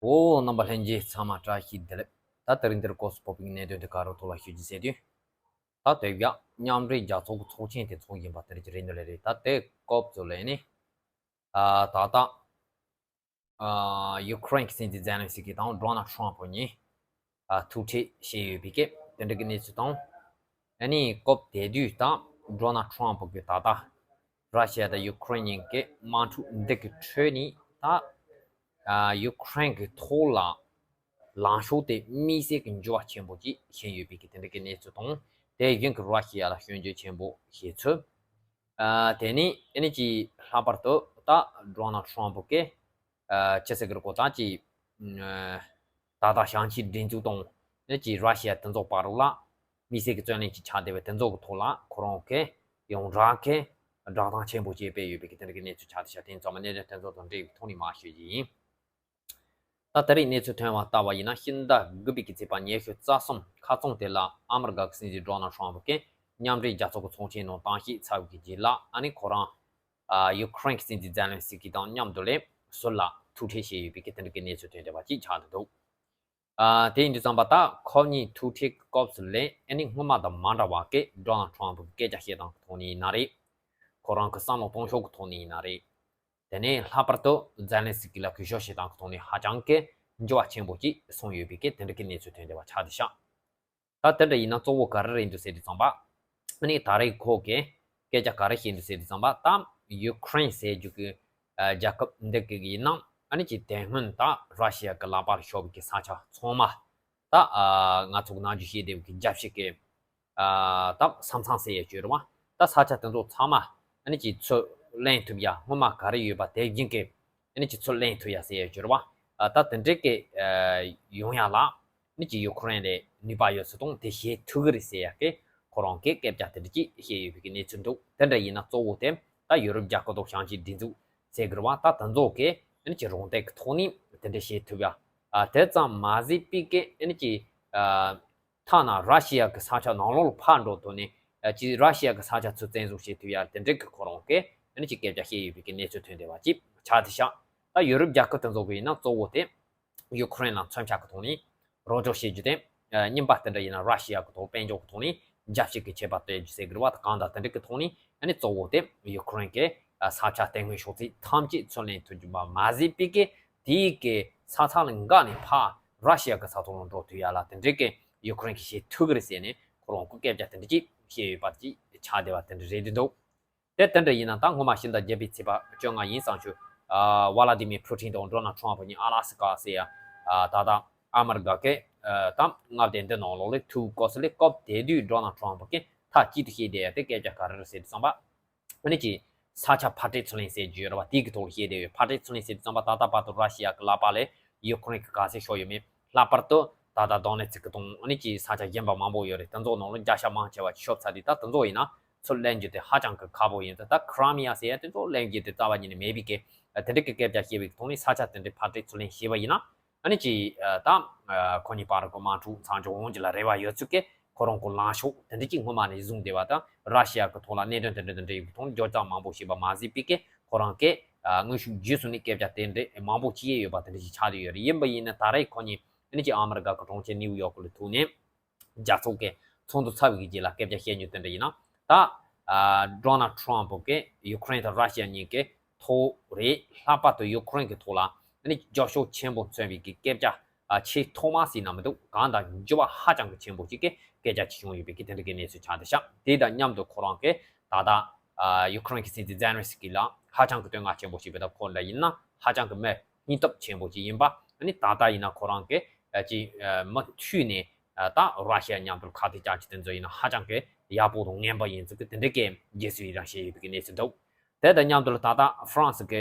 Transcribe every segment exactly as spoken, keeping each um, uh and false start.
འོ། རྣམ་པ་ལྷན་རྒྱས་ཚང་མ་བཀྲ་ཤིས་བདེ་ལེགས། ད་དེ་རིང་འདིར་སྐབས་སུ་བབས་པའི་གནད་དོན་དེ་ག་རེ་ཐོག་ལ་ཞུ་རྒྱུ་ཟེར་དུས། ད་དེ་བཞག་མཉམ་འབྲེལ་རྒྱལ་ཚོགས་ཀྱི་ཚོགས་ཆེན་དེ་ཚོགས་བཞིན་པ་དེ་རིགས་རེད་འདུག་ལེ་རེད། ད་དེ་སྐབས་སུ་ལས་ནི། ཨ་ད་ལྟ་ཨ་ཡུ་ཁུ་རེན་གྱི་སྲིད་འཛིན་ཛེ་ལན་སི་ཀི་དང་ཌོ་ནལ་ཊམ་ཕུ་གཉིས་ཨ་ཐུག་འཕྲད་བྱས་ཡོད་པའི་སྐད་དེ་འདྲ་གི་གནས་ཚུལ་དང་། ཨ་ནི་སྐབས་དེ་དུས་ད་ཌོ་ནལ་ཊམ་ཕུ་གིས་ད་ལྟ་ར་ཤི་ཡ་དང་ཡུ་ཁུ་རེན་གཉིས་ཀྱི་དམག་འཁྲུག་འདི་གི་ཁྲོད་ནས་ད་ཨ་ཡུ་ཁུ་རེན་གྱི་ཐོག་ལ་ལངས་ཕྱོགས་དེ་དམིགས་བསལ་གྱི་འགྱུར་བ་ཆེན་པོ་ཅིག་ཕྱིན་ཡོད་པའི་གི་དེ་འདྲ་གི་གནས་ཚུལ་དང་། དེ་བཞིན་གྱི་ར་ཤི་ཡ་ལ་སྐྱོན་བརྗོད་ཆེན་པོ་བྱས་ཚུལ། ཨ་དེ་ནས་ཨ་ནི་ཅིག་ལྷག་པར་དུ་ད་ཌོ་ནལ་ཊམ་ཕུ་གིས་ཨ་ཅི་ཟེར་གི་རེད་གོ། ད་ཅིག་ཨ་ད་ལྟ་བྱང་ཆིངས་སྒྲིག་འཛུགས་དང་ཨ་ནི་ཅིག་ར་ཤི་ཡ་དེ་ཚོ་བར་ལ་དམིགས་བསལ་གྱི་རྩོད་གླེང་ཅིག་ཆགས་བསྡད་པའི་དེ་ཚོ་གི་ཐོག་ལ་ཁོ་རང་གིས་ཡོངས་གྲགས་ཀྱི་བསྒྲགས་གཏམ་ཆེན་པོ་ཅིག་སྤེལ་ཡོད་པའི་གི་དེ་འདྲ་གི་གནས་ཚུལ་ཆགས་བསྡད་ཤག་དེ་ཚང་མ་གནད་དོན་དེ་ཚོ་དང་འབྲེལ་བའི་ཐོག་ནས་མར་ཞུ་རྒྱུ་ཡིན། ད་ད་རེས་གནས་ཚུལ་ཐོན་པ་ལྟ་བ་ཡིན་ན། ཕྱི་ཟླ་དགུ་པའི་གི་ཚེས་པ་ཉི་ཤུ་རྩ་གསུམ་ཁ་རྩང་དེ་ལ་ཨ་མི་རི་ཀ་གི་སྲིད་འཛིན་ཌོ་ནལ་ཊམ་ཕུ་གིས་མཉམ་འབྲེལ་རྒྱལ་ཚོགས་ཀྱི་ཚོགས་ཆེན་ནང་གཏམ་བཤད་ཚར་བའི་གི་རྗེས་ལ། ཨ་ནི་ཁོ་རང་ཨ་ཡུ་ཁུ་རེན་གྱི་སྲིད་འཛིན་ཛེ་ལན་སི་ཀི་དང་མཉམ་དུ་ལས་སུད་ལ་ཐུག་འཕྲད་བྱས་ཡོད་པའི་གི་དེ་འདྲ་གི་གནས་ཚུལ་ཐོན་བསྡད་པ་ཅིག་ཆགས་བསྡད་འདུག་ཨ་དེ་ཡིན་དུས་ཙམ་པ་ད་ཁོ་གཉིས་ཐུག་འཕྲད་ཀྱི་སྐབས་སུ་ལས་ཨ་ནི་སྔོན་མ་དང་མ་འདྲ་བ་གི་ཌོ་ནལ་ཊམ་ཕུ་གི་སྐད་ཆ་བཤད་སྟངས་ཀྱི་ཐོག་ནས་ཡིན་ན་རེད། ཁོ་རང་གི་བསམ་བློ་གཏོང་ཕྱོགས་ཀྱི་ཐོག་ནས་ཡིན་ན་རེད། དེ་ནས་ལྷག་པར་དུ་ཛེ་ལན་སི་ཀི་ལ་གུས་ཞབས་བྱེད་སྟངས་ཀྱི་ཐོག་ནས་ཧ་ཅང་གི་འགྱུར་བ་ཆེན་པོ་ཅིག་སོང་ཡོད་པའི་གི་དེ་འདྲ་གི་གནས་ཚུལ་ཐོན་བསྡད་པ་ཆགས་བསྡད་ཤག་ད་དེ་འདྲ་ཡིན་ན་གཙོ་བོ་ག་རེ་རེད་འདུག་ཟེར་དུས་ཙམ་པ། ཨ་ནི་ད་རེས་ཁོ་གིས་སྐད་ཆ་ག་རེ་བཤད་འདུག་ཟེར་དུས་ཙམ་པ། ད་ཡུ་ཁུ་རེན་ཟེར་རྒྱུ་གི་ཨ་རྒྱལ་ཁབ་འདི་གི་ཡིན་ན་ཨ་ནི་ཅིག་དེ་སྔོན་ད་ར་ཤི་ཡ་གི་ལག་པར་ཤོར་བའི་གི་ས་ཆ་ཚང་མ། ད་ཨ་ང་ཚོ་གི་ནམ་རྒྱུན་བཤད་བསྡད་པའི་གི་རྒྱལ་སྤྱི་གི་ཨ་ད་ས་མཚམས་ཟེར་ཡ་ཅིག་ཡོད་རེད་པ། ད་ས་ཆ་དེ་ཚོ་ཚང་མ་ཨ་ནི་ཅིག་ཚུར་ལེན་ཐུབ་ཡ། སྔོན་མ་ག་རེ་ཡོད་པ་དེ་བཞིན་གི་ཨ་ནི་ཅིག་ཚུར་ལེན་ཐུབ་ཡ་ཟེར་ཡ་ཅིག་ཡོད་རེད་པ། ཨ་ད་དེ་འདྲའི་གི་ཨ་ཡོང་ཡ་ལ་ཨ་ནི་ཅིག་ཡུ་ཁུ་རེན་ལ་ནུས་པ་ཡོད་ཚུལ་དང་དེ་བྱེད་ཐུབ་གི་རེད་ཟེར་ཡ་གི་ཁོ་རང་གི་སྐད་ཆ་དེ་འདྲ་ཅིག་བཤད་ཡོད་པའི་གི་གནས་ཚུལ་འདུག་དེ་འདྲ་ཡིན་ན་གཙོ་བོ་དེ་ད་ཡུ་རོབ་རྒྱལ་ཁབ་དང་བྱང་ཆིངས་སྒྲིག་འཛུགས་ཟེར་གི་རེད་པ། ད་དེ་ཚོ་གི་ཨ་ནི་ཅིག་རང་སྟེང་གི་ཐོག་ནས་དེ་འདྲ་བྱེད་ཐུབ་ཡ། ཨ་དེ་ཙམ་མ་ཟད་པའི་གི་ཨ་ནི་ཅིག་ཨ་ཐ་ན་ར་ཤི་ཡ་གི་ས་ཆ་ནང་ལོགས་ལ་ཕར་འགྲོ་ཐུབ་ནས་ཨ་ཅིག་ར་ཤི་ཡ་གི་ས་ཆ་ཚུར་བཙན་བཟུང་བྱེད་ཐུབ་ཡ་དེ་འདྲའི་གི་ཁོ་རང་གི་ཨ་ནི་ཅིག་སྐད་ཆ་བཤད་ཡོད་པའི་གི་གནས་ཚུལ་ཐོན་བསྡད་པ་ཅིག་ཆགས་བསྡད་ཤག་ད་ཡུ་རོབ་རྒྱལ་ཁབ་དེ་ཚོ་གི་ཡིན་ན་གཙོ་བོ་དེ་ཡུ་ཁུ་རེན་ལ་མཚོན་ཆ་གི་ཐོག་ནས་རོགས་སྐྱོར་བྱེད་རྒྱུ་དེ། ཨ་རྙིང་པ་དེ་འདྲ་ཡིན་ན་ར་ཤི་ཡ་གི་ཐོག་དཔལ་འབྱོར་གི་ཐོག་ནས་རྒྱབ་སྐྱོར་གི་བྱེད་པ་སྤེལ་རྒྱུ་ཟེར་གི་རེད་པ། ད་གང་ལྟར་དེ་འདྲ་གི་ཐོག་ནས་ཨ་ནི་གཙོ་བོ་དེ་ཡུ་ཁུ་རེན་གི་ཨ་ས་ཆ་དེ་སྔོན་ཤོར་ཚད་ཐམས་ཅད་ཚུར་ལེན་ཐུབ་རྒྱུ་མ་མ་ཟད་པའི་གི་དེའི་གི་ས་ཆ་ལ་འགག་ནས་ཕར་ར་ཤི་ཡ་གི་ས་ཐོག་ལ་འགྲོ་ཐུབ་ཡ་ལ་དེ་འདྲའི་གི་ཡུ་ཁུ་རེན་གི་བྱེད་ཐུབ་གི་རེད་ཟེར་ནས་ཁོ་རང་གི་སྐད་ཆ་དེ་འདྲ་ཅིག་བཤད་ཡོད་པ་ཅིག་ཆགས་བསྡད་པ་དེ་འདྲ་རེད་འདུག་དེ་དེ་འདྲ་ཡིན་ན་ད་སྔོན་མ་ཕྱི་ཟླ་བརྒྱད་པའི་ཚེས་པ་བཅོ་ལྔ་ཡིན་བསམ་བྱུང་། ཨ་ཝ་ལ་དི་མིར་ཕུ་ཊིན་དང་ཌོ་ནལ་ཊམ་ཕུ་གཉིས་ཨ་ལ་སི་ཀ་ཟེར་ཡ་ཨ་ད་ལྟ་ཨ་མི་རི་ཀ་གི་ཨ་ད་མངའ་སྡེ་འདི་ནང་ལོགས་ལ་ཐུག་སྐབས་སུ་ལས་སྐབས་དེ་དུས་ཌོ་ནལ་ཊམ་ཕུ་གིས་མཐའ་གཅིག་ཏུ་བཤད་བསྡད་ཡ་དེ་སྐད་ཆ་ག་རེ་རེད་ཟེར་དུས་ཙམ་པ། ཨ་ནི་ཅིག་ས་ཆ་ཕར་སྤྲད་ཚུར་ལེན་ཟེར་རྒྱུ་ཡོད་རེད་པ། དེའི་གི་ཐོག་ལ་བཤད་བསྡད་ཡོད། ཕར་སྤྲད་ཚུར་ལེན་ཟེར་དུས་ཙམ་པ་ད་ལྟ་བར་དུ་ར་ཤི་ཡ་གི་ལག་པ་ལ་ཡུ་ཁུ་རེན་གི་ག་ཚད་ཤོར་ཡོད་མེད། ལྷག་པར་དུ་ད་ལྟ་དོ་ནེ་ཚིག་གི་དང་ཨ་ནི་ཅིག་ས་ཆ་གཞན་པ་མང་པོ་ཡོད་རེད། དེ་ཚོ་ནང་ལ་བརྒྱ་ཆ་མང་ཆེ་བ་ཤོར་ཚར་དུས་ད་དེ་ཚོ་ཡིན་ན་ཚུར་ལེན་རྒྱུ་དེ་ཧ་ཅང་གི་ཁག་པོ་ཡིན་ཙང་། ད་ཁི་རི་མི་ཡ་ཟེར་ཡ་དེ་ཚོ་ལེན་རྒྱུ་དེ་རྩ་བ་ཉིད་ནས་མེད་པའི་གི་དེ་འདྲ་གི་སྐད་ཆ་བཤད་པའི་ཐོག་ནས་ས་ཆ་དེ་འདྲ་ཕར་སྤྲད་ཚུར་ལེན་བྱས་པ་ཡིན་ན་ཨ་ནི་ཅིག་ད་ཁོ་གཉིས་བར་གི་དམག་འཁྲུག་མཚམས་འཇོག་འོང་རྒྱུ་ལ་རེ་བ་ཡོད་ཚུལ་གི་ཁོ་རང་གི་ལངས་ཕྱོགས་དེ་འདྲ་ཅིག་སྔོན་མ་ནས་བཟུང་བསྡད་པ་དང་། ར་ཤི་ཡ་གི་ཐོག་ལ་གནད་དོན་དེ་འདྲ་དེ་འདྲ་ཡོད་པའི་ཐོག་ནས་སྐྱོན་བརྗོད་མང་པོ་བྱས་པ་མ་ཟད་པའི་གི་ཁོ་རང་གི་ཨ་དངོས་ཤུགས་བརྒྱུད་ཚུར་ནས་སྐད་ཆ་དེ་འདྲ་མང་པོ་བྱས་ཡོད་པ་དེ་འདྲ་ཞིག་ཆགས་བསྡད་ཡོད་རེད། ཡིན་པ་ཡིན་ན་ད་རེས་ཁོ་གཉིས་ཨ་ནི་ཅིག་ཨ་མི་རི་ཀ་གི་གྲོང་ཁྱེར་ནིའུ་ཡོག་ལ་ཐུག་ནས་རྒྱལ་ཚོགས་ཀྱི་ཚོགས་འདུ་ཚར་བའི་རྗེས་ལ་སྐད་ཆ་བཤད་རྒྱུ་དེ་འདྲ་ཡིན་ན། ད་ཨ་ཌོ་ནལ་ཊམ་ཕུ་གིས་ཡུ་ཁུ་རེན་དང་ར་ཤི་ཡ་གཉིས་ཀྱི་ཐོག་རེད། ལྷག་པར་དུ་ཡུ་ཁུ་རེན་གྱི་ཐོག་ལ་ཨ་ནི་རྒྱབ་སྐྱོར་ཆེན་པོ་མཚོན་པའི་གི་སྐད་ཆ་ཨ་ཆེས་ཐོག་མ་ཟེར་ན་མི་འདུག་གང་ལྟར་འགྱུར་བ་ཧ་ཅང་གི་ཆེན་པོ་ཞིག་གི་སྐད་ཆ་ཅིག་བྱུང་ཡོད་པའི་གི་དེ་འདྲ་གི་གནས་ཚུལ་ཆགས་བསྡད་ཤག་དེ་དང་མཉམ་དུ་ཁོ་རང་གིས་ད་ལྟ་ཨ་ཡུ་ཁུ་རེན་གྱི་སྲིད་འཛིན་ཛེ་ལན་སི་ཀི་ལ་ཧ་ཅང་གི་བསྟོད་བསྔགས་ཆེན་པོ་ཞིག་བྱས། ད་ཁོ་འདྲ་ཡིན་ན་ཧ་ཅང་གི་མི་སྙིང་སྟོབས་ཆེན་པོ་ཞིག་ཡིན་པ། ཨ་ནི་ད་ལྟ་ཡིན་ན་ཁོ་རང་གིས་ཨ་ཅིག་ཨ་མུ་མཐུད་ནས་ཨ་ད་ར་ཤི་ཡ་མཉམ་དུ་ཁ་གཏད་གཅོག་རྒྱུ་དེ་ཚོ་ཡིན་ན་ཧ་ཅང་གི་ཡག་པོ་དང་ངན་པ་ཡིན་ཚུལ་གི་དེ་འདྲ་གི་རྒྱས་སྲོལ་ཡི་རང་བཤད་ཡོད་པའི་གི་གནས་ཚུལ་འདུག་དེ་དང་མཉམ་དུ་ལ་ད་ལྟ་ཧྥ་རན་སི་གི་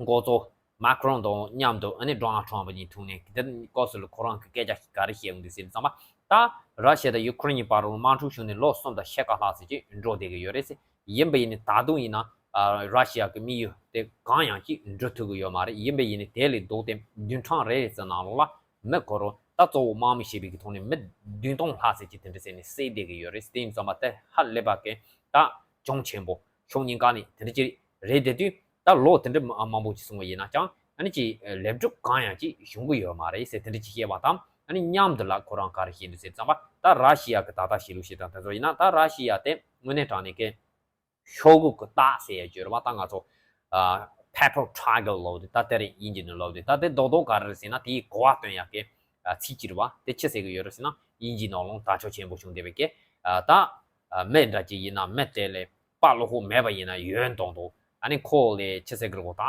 འགོ་གཙོ་མཱ་ཁི་རོན་དང་མཉམ་དུ་ཨ་ནི་ཌོ་ནལ་ཊམ་ཕུ་གཉིས་ཐུག་ནས་དེ་སྐབས་སུ་ལ་ཁོ་རང་གི་སྐད་ཆ་ག་རེ་བཤད་ཡོང་འདུག་ཟེར་ཙམ་པ། ད་ར་ཤི་ཡ་དང་ཡུ་ཁུ་རེན་གཉིས་བར་ལ་དམག་འཁྲུག་བྱུང་ནས་ལོ་གསུམ་དང་ཕྱེད་ཀ་ལྷག་ཙམ་ཅིག་འགྲོ་བསྡད་ཀྱི་ཡོད་རེད་ཟེར། ཡིན་པ་ཡིན་ནའི་ད་དུང་ཡིན་ན་ཨ་ར་ཤི་ཡ་གི་དམིགས་ཡུལ་དེ་གང་ཡང་ཅིག་འགྲུབ་ཐུབ་ཀྱི་ཡོད་མ་རེད། ཡིན་པ་ཡིན་ནའི་དེ་ལས་ལྡོག་སྟེ་བདུན་ཕྲག་རེ་རེ་ཙམ་ནང་ལོགས་ལ་མི་ཁོ་རང་ད་གཙོ་བོ་དམག་མི་བྱས་པའི་གི་ཐོག་ནས་མི་བདུན་སྟོང་ལྷག་ཙམ་ཅིག་དེ་འདྲ་ཟེར་ནས་བསད་བསྡད་ཀྱི་ཡོད་རེད། དེ་ཡིན་ཙམ་པ་དེ་ཧ་ལས་པ་གི་ད་གྱོང་ཆེན་པོ་ཕྱོགས་གཉིས་ཀ་ནས་དེ་འདྲ་ཅིག་རེད། དེ་དུས་ད་ལོ་དེ་འདྲ་མང་པོ་ཅིག་སོང་བ་ཡིན་ན་ཀྱང་ ཨ་ནི་ཅིག་ལེགས་གྲུབ་གང་ཡང་ཅིག་བྱུང་གི་ཡོད་མ་རེད་ཟེར་དེ་འདྲ་ཅིག་བཤད་པ་དང་། ཨ་ནི་མཉམ་དུ་ལ་ཁོ་རང་ག་རེ་བཤད་འདུག་ཟེར་ཙམ་པ། ད་ར་ཤི་ཡ་གི་ད་ལྟ་ཤི་ལུགས་ཤིག་དང་དེ་ཚོ་ཡིན་ན། ད་ར་ཤི་ཡ་དེ་དངོས་གནས་དྲང་གནས་ཀྱི་ཤོག་གུ་གི་རྟགས་ཟེར་ཡ་ཅིག་ཡོད་རེད་པ། ད་ང་ཚོ་ཨ་paper triangle ལབ་དུས། ད་དེ་རིང་དབྱིན་ཇི་ནས་ལབ་དུས། ད་དེ་རྡོག་རྡོག་ག་རེ་རེད་ཟེར་ན། དེའི་གོ་བ་སྟོན་ཡག་གི་ཨ་ཚིག་ཅིག་རེད་པ། དེ་ཆི་ཟེར་གི་ཡོད་རེད་ཟེར་ན། དབྱིན་ཇིའི་ནང་ལོགས་དར་ལྕོག་ཆེན་པོ་བྱུང་བསྡད་པའི་གི་ཨ་ད་ཨ་མི་འདྲ་ཅིག་ཡིན་ན་མི་དེ་ལས་དཔའ་བློ་ཁོག་མེད་པ་ཡིན་ན་ཡོད་མདོག་མདོག་ཨ་ནི་ཁོ་ལས་ཆི་ཟེར་གི་རེད་གོ། ད་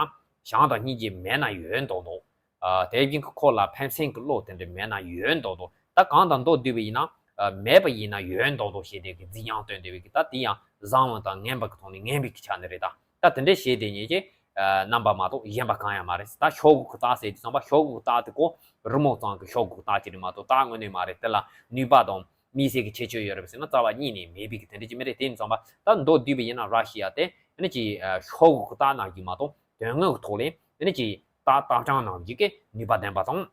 བྱང་དང་སྙིང་རྗེ་མེད་ན་ཡོད་མདོག་མདོག་ཨ་དེ་བཞིན་གྱི་ཁོ་ལ་ཕན་སེམས་ཀྱི་བློ་དེ་འདྲ་མེད་ན་ཡོད་མདོག་མདོག་ད་གང་དང་མདོ་བསྡུས་པ་ཡིན་ན། ཨ་མེད་པ་ཡིན་ན་ཡོད་མདོག་མདོག་བྱས་དེ་གི་རྫིག་ཉམས་སྟོན་བསྡད་པའི་གི། ད་དེ་ཡང་བཟང་བ་དང་ངན་པ་གི་ཐོག་ནས་ངན་པའི་གི་ཆ་ནས་རེད། ད་ད་དེ་འདྲ་བྱས་དེ་ཉིད་ཀྱི་ཨ་རྣམ་པ་མ་གཏོགས་གཞན་པ་གང་ཡང་མ་རེད། ད་ཤོག་གུ་གི་རྟགས་ཟེར་དུས་ཙམ་པ། ཤོག་གུ་གི་རྟགས་དེ་ཁོ་རི་མོ་ཙམ་གྱི་ཤོག་གུ་གི་རྟགས་ཅིག་རེད་མ་གཏོགས་རྟགས་དངོས་གནས་མ་རེད། དེ་ལ་ནུས་པ་དང་དམིགས་བསལ་གྱི་ཁྱད་ཆོས་ཡོད་རེད་ཟེར་ན་རྩ་བ་ཉིད་ནས་མེད་པའི་གི་དེ་འདྲ་ཅིག་མི་རེད། དེ་ཡིན་ཙམ་པ་ད་མདོ་བསྡུས་པ་ཡིན་ན་ར་ཤི་ཡ་དེ་ཨ་ནི་ཅིག་ཨ་ཤོག་གུ་གི་རྟགས་ནང་བཞིན་མ་གཏོགས་དོན་དངོས་ཀྱི་ཐོག་ལས་ཨ་ནི་ཅིག་རྟགས་རྟགས་ཅན་ནང་བཞིན་གྱི་ནུས་པ་ལྡན་པ་དང་།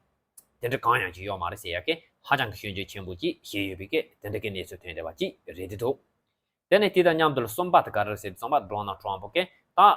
དེ་འདྲ་གང་ཡང་ཅིག་ཡོད་མ་རེད་ཟེར་ཡ་གི་ཧ་ཅང་གི་སྐྱོན་བརྗོད་ཆེན་པོ་ཅིག་བྱས་ཡོད་པའི་གི་དེ་འདྲ་གི་གནས་ཚུལ་ཐོན་བསྡད་པ་ཅིག་རེད་དེ་འདུག་དེ་ནས་དེ་དང་མཉམ་དུ་ལ་གསུམ་པ་དེ་ག་རེ་རེད་ཟེར་དུས་ཙམ་པ། ཌོ་ནལ་ཊམ་ཕུ་གི་ད་ཨ་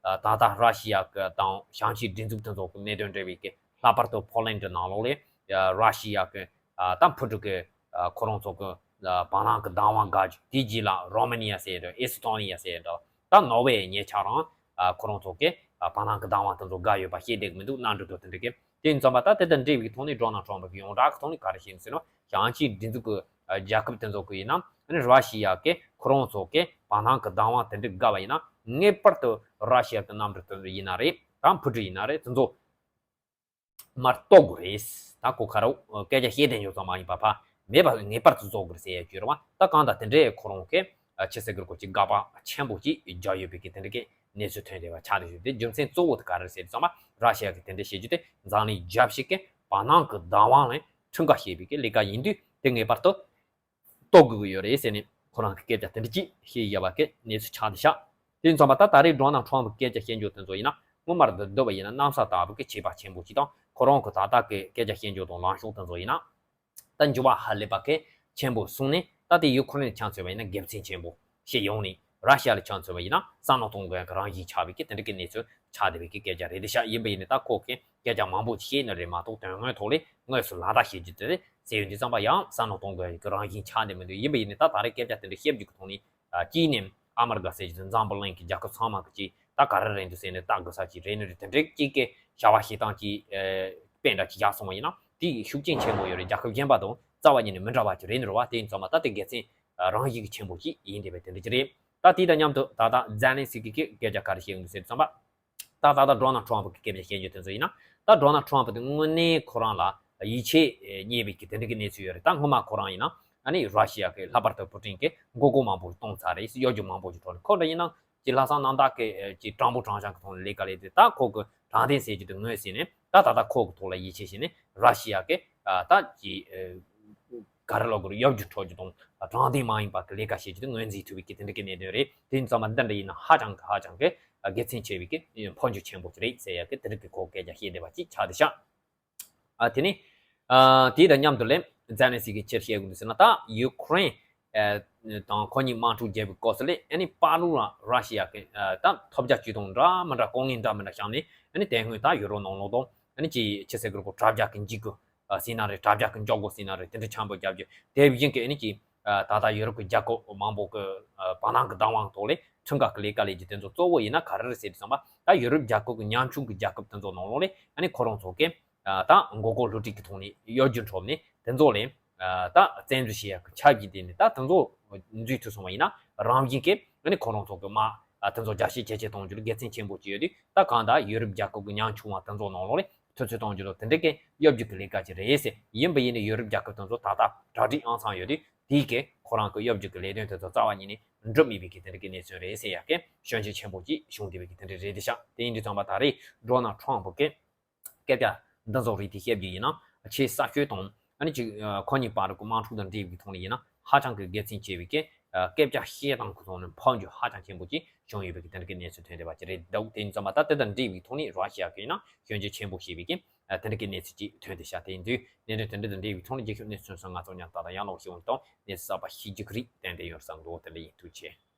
ཨ་ད་ལྟ་ར་ཤི་ཡ་གི་དང་ཞིང་ཆེན་སྒྲིག་འཛུགས་དེ་ཚོ་གི་གནད་དོན་འབྲེལ་བའི་གི། ལྷག་པར་དུ་ཕོ་ལན་ཌི་ནང་ལོགས་ལ་ཨ་ར་ཤི་ཡ་གི་ཨ་ད་འཕུར་གྲུ་གི་ཨ་ཁོ་རང་ཚོ་གི་ཨ་བར་སྣང་གི་བདག་དབང་བཀག་རྒྱུ། དེའི་རྗེས་ལ་རོ་མ་ནི་ཡ་ཟེར་དང་ཨེ་སི་ཐོ་ནི་ཡ་ཟེར་དང་། ད་ནོར་ཝེ་ཉེ་ཆར་རང་ཨ་ཁོ་རང་ཚོ་གི་ཨ་བར་སྣང་གི་བདག་དབང་དེ་ཚོ་བཀག་ཡོད་པ་བཤད་བསྡད་གི་མི་འདུག་གནམ་གྲུ་དང་དེ་འདྲ་གི། དེ་ཡིན་ཙམ་པ་ད་དེ་དང་འབྲེལ་བའི་ཐོག་ནས་ཌོ་ནལ་ཊམ་ཕུ་གིས་ཡོངས་གྲགས་ཀྱི་ཐོག་ནས་ག་རེ་བཤད་ཟེར་ན། ཞིང་ཆེན་སྒྲིག་འཛུགས་ཀྱི་ཨ་རྒྱལ་ཁབ་དེ་ཚོ་གི་ཡིན་ན། ཨ་ནི་ར་ཤི་ཡ་གི་ཁོ་རང་ཚོ་གི་བར་སྣང་གི་བདག་དབང་དེ་འདྲ་བཀག་པ་ཡིན་ན། ངེས་པར་དུ་ར་ཤི་ཡ་གི་གནམ་གྲུ་དེ་ཚོ་ཡིན་ན་རེད། ད་འཕུར་གྲུ་ཡིན་ན་རེད། དེ་ཚོ་མར་གཏོར་དགོས་རེད། ད་ཁོ་ཁ་རོག་སྐད་ཆ་བཤད་བསྡད་ཡོད་ཙམ་མ་ཡིན་པ། ཕ་མེད་པ་ངེས་པར་དུ་བཟོ་དགོས་རེད་ཟེར་ཡ་ཅིག་ཡོད་རེད་པ། ད་གང་ལྟར་དེ་འདྲའི་ཁོ་རང་གི་ཨ་ཆི་ཟེར་དགོས་རེད། ཁོ་ཅིག་དགག་པ་ཆེན་པོ་ཅིག་རྒྱག་ཡོད་པའི་གི་དེ་འདྲ་གི་གནས་ཚུལ་ཐོན་བསྡད་པ་ཆགས་བསྡད་ཡོད། དེ་རྒྱུ་མཚན་གཙོ་བོ་དེ་ག་རེ་རེད་ཟེར་དུས་ཙམ་པ། ར་ཤི་ཡ་གི་དེ་འདྲ་བྱེད་རྒྱུ་དེ་འཛམ་གླིང་རྒྱལ་སྤྱི་གི་བར་སྣང་གི་བདག་དབང་ལ་འཁྲུག་པ་བྱེད་པའི་གི་ལས་ཀ་ཡིན་དུས། དེ་ངེས་པར་དུ་གཏོར་དགོས་ཀྱི་ཡོད་རེད་ཟེར་ནས་ཁོ་རང་གི་སྐད་ཆ་དེ་འདྲ་ཅིག་བཤད་ཡོད་པ་གི་གནས་ཚུལ་ཆགས་བསྡད་ཤག་དེ་ཡིན་ཙམ་པ་ད་ད་རེས་ཌོ་ནལ་ཊམ་ཕུ་སྐད་ཆ་བཤད་འཇོག་དེ་ཚོ་ཡིན་ན། སྔོན་མར་བསྡུ་བསྡུ་བ་ཡིན་ན་གནམ་ས་ལྟ་བུ་གི་ཁྱད་པར་ཆེན་པོ་ཅིག་དང་། ཁོ་རང་གི་ད་ལྟ་གི་སྐད་ཆ་བཤད་འཇོག་དང་ལངས་ཕྱོགས་དེ་ཚོ་ཡིན་ན། ད་འགྱུར་བ་ཧ་ལས་པ་གི་ཆེན་པོ་སོང་ནས། ད་དེ་ཡུ་ཁུ་རེན་ཆ་མཚོན་པ་ཡིན་ན་དགེ་མཚན་ཆེན་པོ། སྤྱི་ཡོངས་ནས་ར་ཤི་ཡ་ལ་ཆ་མཚོན་པ་ཡིན་ན་བསམ་བློ་གཏོང་དགོས་ཡག་གི་རང་བཞིན་ཆགས་པའི་གི་དེ་འདྲ་གི་གནས་ཚུལ་ཆགས་བསྡད་པའི་གི་སྐད་ཆ་རེད་དེ་ཤག་ཡིན་པ་ཡིན་ནའི་ད་ཁོ་གི་སྐད་ཆ་མང་པོ་ཅིག་བཤད་ནི་རེད་མ་གཏོགས། དོན་དངོས་ཐོག་ལ་དངོས་སུ་ལག་བསྟར་བྱེད་རྒྱུ་དེ་ཟེར་ཡོང་དུས་ཙམ་པ་ཡང་བསམ་བློ་གཏོང་དགོས་ཡག་གི་རང་བཞིན་ཆགས་བསྡད་མི་འདུག་ཡིན་པ་ཡིན་ནའི་ད་ད་རེས་སྐད་ཆ་དེ་འདྲ་བཤད་རྒྱུ་གི་ཐོག་ནས། ཨ་གཅིག་ནས་ཨ་མི་རི་ཀ་ཟེར་རྒྱུ་དེ་འཛམ་བུ་གླིང་གི་རྒྱལ་ཁབ་ཚང་མ་གི་ཅིག་ད་ག་རེ་རེད་འདུག་ཟེར་ནས་ལྟ་དགོས་ས་ཅིག་རེད་ནི་རེད། དེ་འདྲའི་གཅིག་གི་བྱ་བ་བྱེད་སྟངས་ཀྱི་ཨ་དཔེ་འདྲ་ཅིག་བཞག་སོང་བ་ཡིན་ན། དེ་ཤུགས་རྐྱེན་ཆེན་པོ་ཡོད་རེད། རྒྱལ་ཁབ་གཞན་པ་དང་རྩ་བ་ཉིད་ནས་མི་འདྲ་བ་ཅིག་རེད་ནི་རེད་བ། དེ་ཡིན་ཙམ་པ་ད་དེ་དགེ་མཚན་ཨ་རང་བཞིན་གྱི་ཆེན་པོ་ཅིག་ཡིན་བསྡད་པའི་དེ་འདྲ་ཅིག་རེད། ད་དེ་དང་མཉམ་དུ་ད་ལྟ་ཛེ་ལན་སི་ཀི་གིས་སྐད་ཆ་ག་རེ་བཤད་ཡོང་འདུག་ཟེར་དུས་ཙམ་པ། ད་ད་ལྟ་ཌོ་ནལ་ཊམ་ཕུ་གི་སྐད་ཆ་བཤད་རྒྱུ་དེ་ཚོ་ཡིན་ན། ད་ཌོ་ནལ་ཊམ་ཕུ་དེ་དངོས་གནས་ཁོ་རང་ལ་ཡིད་ཆེས་རྙེད་པའི་གི་དེ་འདྲ་གི་གནས་ཚུལ་ཡོད་རེད། ད་སྔོན་མ་ཁོ་རང་ཡིན་ན་ཨ་ནི་ར་ཤི་ཡ་གི་ལྷག་པར་དུ་ཕུ་ཏིན་གི་མགོ་སྐོར་མང་པོ་ཞིག་གཏོང་ཚར་རེད། གཡོ་སྒྱུ་མང་པོ་ཞིག་ཐོག་ནས། ཁོ་འདྲ་ཡིན་ན་ཅིག་ལྷག་བསམ་རྣམ་དག་གི་ཅིག་དྲང་པོ་དྲང་བཞག་གི་ཐོག་ནས་ལས་ཀ་ལས་ཏེ། ད་ཁོ་གི་དྲང་བདེན་ཟེར་རྒྱུ་དེ་ངོས་ཟིན་ནས། ད་ད་ལྟ་ཁོ་གི་ཐོག་ལ་ཡིད་ཆེས་བྱས་ནས་ར་ཤི་ཡ་གི་ད་ཅིག་ག་རེ་ལབ་དགོས་རེད། གཡོ་སྒྱུ་འཕྲོག་རྒྱུ་དང་དྲང་བདེན་མ་ཡིན་པ་གི་ལས་ཀ་བྱེད་རྒྱུ་དེ་ངོས་འཛིན་ཐུབ་པའི་གི་དེ་འདྲ་གི་གནད་དོན་རེད། དེ་ཡིན་ཙམ་པ་འདི་འདྲ་ཡིན་ན་ཧ་ཅང་གི་ཧ་ཅང་གི་དགེ་མཚན་ཆེ་བའི་གི་འཕོ་འགྱུར་ཆེན་པོ་ཞིག་རེད་ཟེར་ཡ་གི་དེ་འདྲ་གི་ཁོ་སྐད་ཆ་བཤད་བསྡད་པ་ཅིག་ཆགས་བསྡད་ཤག་ཨ་དེ་ནས་ཨ་དེ་དང་མཉམ་དུ་ལས་ཛེ་ལན་སི་ཀིས་ཅི་བཤད་ཀྱི་འདུག་ཟེར་ན། ད་ཡུ་ཁུ་རེན་ཨ་དང་ཁོ་གཉིས་དམག་འཁྲུག་བརྒྱབ་པའི་སྐབས་སུ་ལས་ཨ་ནི་པར་ལུང་ལ་ར་ཤི་ཡ་གི་ཨ་ད་ཐོབ་རྒྱ་ཇུས་གཏོང་འདྲ་མི་འདྲ་དཀའ་ངལ་འདྲ་མི་འདྲ་བྱུང་ནས། ཨ་ནི་དེ་སྔོན་ད་ཡུ་རོབ་ནང་ལོགས་དང་། ཨ་ནི་ཅིག་ཅི་ཟེར་དགོས་རེད། ཁོ་དྲ་རྒྱ་གི་འཇིགས་སྐུལ་ཨ་ཟེར་ན་རེད། དྲ་རྒྱ་གི་འཇོག་སྒོ་ཟེར་ན་རེད། དེ་འདྲ་ཆེན་པོ་རྒྱབ་རྒྱུ། དེ་བཞིན་གི་ཨ་ནི་ཅིག་ཨ་ད་ལྟ་ཡུ་རོབ་ཀྱི་རྒྱལ་ཁབ་མང་པོ་གི་ཨ་བར་སྣང་གི་བདག་དབང་ཐོག་ལས་ཁྲིམས་འགལ་གྱི་ལས་ཀ་ལས་རྒྱུ་དེ་ཚོ་གཙོ་བོ་ཡིན་ན་ག་རེ་རེད་ཟེར་དུས་ཙམ་པ། ད་ཡུ་རོབ་རྒྱལ་ཁབ་ཀྱི་ཉམ་ཆུང་གི་རྒྱལ་ཁབ་དེ་ཚོ་ནང་ལོགས་ལས་ཨ་ནི་ཁོ་རང་ཚོ་གི་ཨ་ད་མགོ་སྐོར་བསླུ་བྲིད་ཀྱི་ཐོག་ནས་གཡོ་སྒྱུ་འཕྲོག་ནས་དེ་ཚོ་ལས་ཨ་ད་བཙན་འཛུལ་བྱེད་ཡག་གི་ཆབ་ཀྱི་སྟེང་ནས་ད་དེ་ཚོ་འཛུལ་ཐུབ་སོང་བ་ཡིན་ན། རང་བཞིན་གྱིས་ཨ་ནི་ཁོ་རང་ཚོ་གི་དམག་ཨ་དེ་ཚོ་རྒྱ་སྐྱེད་ཇེ་ཆེ་གཏོང་རྒྱུ་ལ་དགེ་མཚན་ཆེན་པོ་ཅིག་ཡོད་དུས། ད་གང་ལྟར་ཡུ་རོབ་རྒྱལ་ཁབ་ཀྱི་ཉམ་ཆུང་བ་དེ་ཚོ་ནང་ལོགས་ལས་ཐུབ་ཚོད་གཏོང་རྒྱུ་ལ་དེ་འདྲ་གི་གཡོ་སྒྱུ་གི་ལས་ཀ་ཅིག་རེད་ཟེར། ཡིན་པ་ཡིན་ནའི་ཡུ་རོབ་རྒྱལ་ཁབ་དེ་ཚོ་ད་ལྟ་གྲ་སྒྲིག་ཨང་ཚང་ཡོད་དུས། དེའི་གི་ཁོ་རང་གི་གཡོ་སྒྱུ་གི་ལས་དོན་དེ་ཚོ་རྩ་བ་ཉིད་ནས་འགྲུབ་མེད་པའི་གི་དེ་འདྲ་གི་གནས་ཚུལ་རེད་ཟེར་ཡག་གི་སྐྱོན་བརྗོད་ཆེན་པོ་ཅིག་བྱུང་བསྡད་པའི་གི་དེ་འདྲ་རེད་དེ་ཤག་དེ་ཡིན་དུས་ཙམ་པ་ད་རེས་ཌོ་ནལ་ཊམ་ཕུ་གི་སྐད་ཆ་འདི་ཚོ་རིགས་དེ་བཤད་རྒྱུ་ཡིན་ན། ཆེས་གསར་ཤོས་དང་ཨ་ནི་ཅིག་ཨ་ཁོ་གཉིས་བར་གྱི་དམག་འཁྲུག་དང་འབྲེལ་བའི་ཐོག་ནས་ཡིན་ན་ཧ་ཅང་གི་དགེ་མཚན་ཆེ་བའི་གི་ཨ་སྐད་ཆ་བཤད་སྟངས་ཀྱི་ཐོག་ནས་འཕོ་འགྱུར་ཧ་ཅང་ཆེན་པོ་ཅིག་བྱུང་ཡོད་པའི་གི་དེ་འདྲ་གི་གནས་ཚུལ་ཐོན་བསྡད་པ་ཅིག་རེད་འདུག་དེ་ཡིན་ཙམ་པ་ད་དེ་དང་འབྲེལ་བའི་ཐོག་ནས་ར་ཤི་ཡ་གི་ཡིན་ན་སྐྱོན་བརྗོད་ཆེན་པོ་བྱས་པའི་གི་ཨ་དེ་འདྲ་གི་གནས་ཚུལ་ཅིག་ཐོན་བསྡད་ཤག་དེ་ཡིན་དུས་གནད་དོན་དེ་འདྲ་དང་འབྲེལ་བའི་ཐོག་ནས་རྒྱལ་ཁབ་གནས་ཚུལ་སོགས་ང་ཚོ་མཉམ་དུ་ད་ལྟ་ཡང་ལོག་ཤེས་འོང་དང་། གནས་ཚུལ་གསར་པ་ཤེས་རྒྱུ་གི་རིགས་ཏན་ཏན་ཡོང་བསམ་འདུག་དེ་འདྲ་ཡིན། ཐུགས་རྗེ་ཆེ།